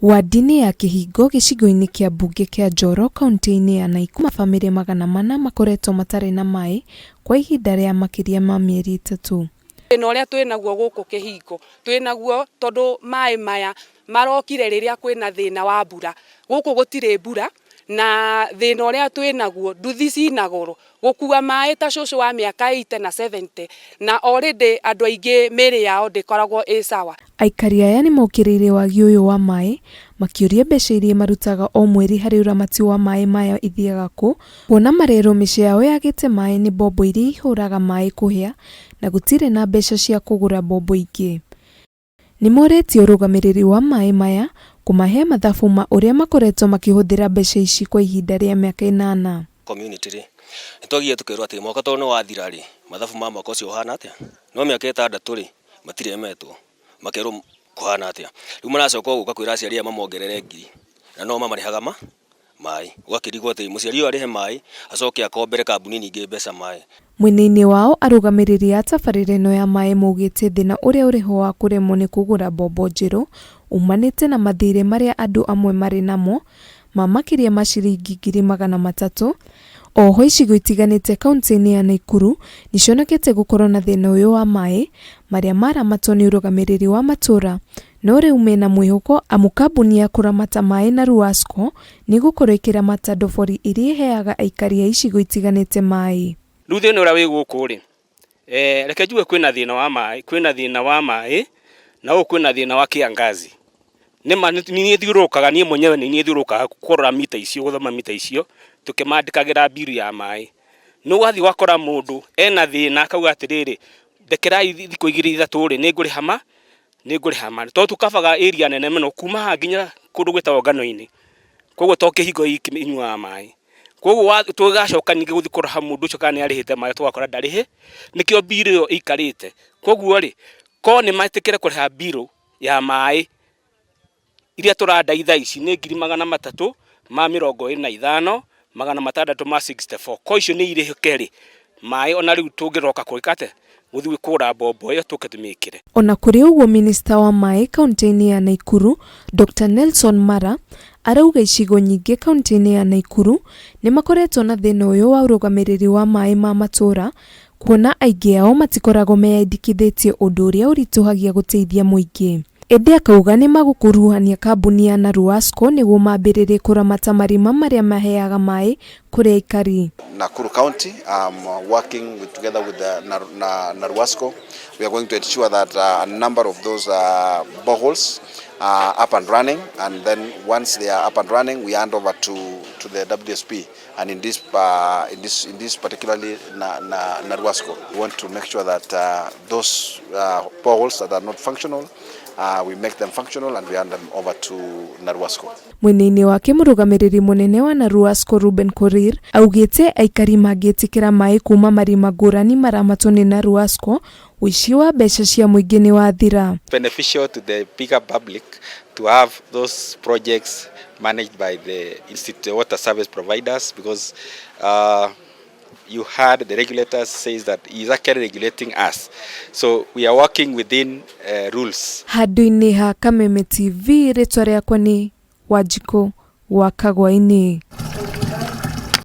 Wadi-inĩ ya Kĩhingo gĩcigo-inĩ kĩa mbunge kĩa Njoro kauntĩ-inĩ ya Naikuru mabamĩrĩ 400 makoretwo matarĩ na maĩ kwa ihinda rĩa makĩria ma mĩeri 3. Thĩna ũrĩa twĩnaguo gũkũ Kĩhingo twĩnaguo tondũ maĩ maya marokire rĩrĩa kwĩna thĩna wa mbura. Gũkũ gũtirĩ mbura na thĩna ũrĩa twĩnaguo nduthi cina goro gũkua maĩ ta cũcũ wa mĩaka 80 na 70 na already andũ aingĩ mĩĩrĩ yao ndĩkoragwo ĩ sawa. Aikari aya nĩmokĩrĩire wagi ũyũ wa maĩ makĩũria mbeca iria marutaga o mweri harĩ ũramati wa maĩ maya ithiaga kũ kuona marerwo mĩciĩ yao yagĩte maĩ nĩ mbombo iria ihũraga maĩ kũhĩa na gũtirĩ na mbeca cia kũgũra mbombo ingĩ. Nĩmorĩtie ũrũgamĩrĩri wa maĩ maya kũmahe mathabu ma ũrĩa makoretwo makĩhũthĩra mbeca ici kwa ihinda rĩa mĩaka 8. Community rĩ, nĩ twagire tũkerwo atĩ mwaka tondũ nĩ wathira rĩ, mathabu ma mwaka ũcio ũhana atĩa? No mĩaka 6 rĩ, matirĩ metwo, makerwo kũhana atĩa. Rĩu maracoka o gũka kwĩra aciari aya mamongerere ngiri, na no mamarĩhaga ma maĩ. Ũgakĩrigwo atĩ mũciari ũyũ arĩhe maĩ, acoke akombere kambuni ningĩ mbeca maĩ. Mwena-inĩ wao arũgamĩrĩri a tabarĩra ĩno ya maĩ maugĩte thĩna ũrĩa ũrĩho wa kũremwo nĩ kũgũra mbombo njerũ umanĩte na mathirĩ marĩa andũ amwe marĩ namo ma makĩria ma ciringi 300,000. Oho icigo itiganĩte kaunti-inĩ ya Naikuru nĩcionekete gũkorwo na thĩna ũyũ wa maĩ marĩa maramatwo nĩ ũrũgamĩrĩri wa matũra no rĩu mena mwĩhoko amu kambuni ya kũramata maĩ NARUWASCO nĩĩgũkorwo ĩkĩramata ndobori iria iheaga aikari a icigo itiganĩte maĩ. Rĩu thĩna ũrĩa wĩ gũkũ rĩ, reke njuge kwĩna thĩna wa maĩ, kwĩna thĩna wa maĩ na gũkũ kwĩna thĩna wa kiangazi. Nĩma nĩ niĩ thiũrũrũkaga niĩ mwenyewe nĩ niĩ thiũrũrũkaga kũrora mita icio, gũthoma mita icio tũkĩmandĩkagĩra mbiru ya maĩ. Nĩ ũgathiĩ ũgakora mũndũ ena thĩna akauga atĩrĩrĩ, ndekerai thikũ igĩrĩ ithatũ rĩ, nĩ ngũrĩha ma, nĩ ngũrĩha ma. Tondũ tũkabaga area nene mũno kuma haha nginya kũndũ gwĩtagwo Ngano-inĩ. Koguo to Kĩhingo iki ĩnyuaga maĩ. Koguo tũgacoka ningĩ gũthiĩ kũrora mũndũ ũcio kana nĩ arĩhĩte maĩ tũgakora ndarĩhĩ, nĩkĩo mbiru ĩyo ĩikarĩte. Koguo rĩ, korwo nĩ metĩkĩre kũrĩha mbiru ya maĩ iria tũradai thaa ici nĩ 325,664. Korwo icio nĩ irĩhĩke rĩ, maĩ ona rĩu tũngĩroka gwĩka atĩa, gũthiĩ kũgũra mbombo ĩyo tũke tũmĩkĩre. Ona kũrĩ ũguo minista wa maĩ kaunti-inĩ ya Naikuru Dr Nelson Mara arauga icigo nyingĩ kaunti-inĩ ya Naikuru nĩmakoretwo na thĩna ũyũ wa ũrũgamĩrĩri wa maĩ ma matũra kuona aingĩ ao matikoragwo meyandĩkithĩtie ũndũ ũrĩa ũritũhagia gũteithia mũingĩ. Ĩndĩ akauga nĩmagũkuruhania kambuni ya NARUWASCO nĩguo mambĩrĩrie kũramata marima marĩa maheaga maĩ kũrĩ aikari. Nakuru County, working together with the NARUWASCO, we are going to ensure that a number of those boreholes are up and running, and then once they are up and running, we hand over to the WSP, and in this particularly NARUWASCO. We want to make sure that those boreholes that are not functional, we make them functional and we hand them over to NARUWASCO. Mwena-inĩ wake mũrũgamĩrĩri mũnene wa NARUWASCO Ruben Korir augĩte aikari mangĩtĩkĩra maĩ kuma marima ngũrani maramatwo nĩ NARUWASCO ũici wa mbeca cia mũingĩ nĩ wathira. Beneficial to the bigger public to have those projects managed by the institute water service providers, because you heard the regulators says that he is actually regulating us, so we are working within rules. Handũ-inĩ ha Kameme TV, rĩtwa rĩakwa nĩ Wanjikũ wa Kagwaini.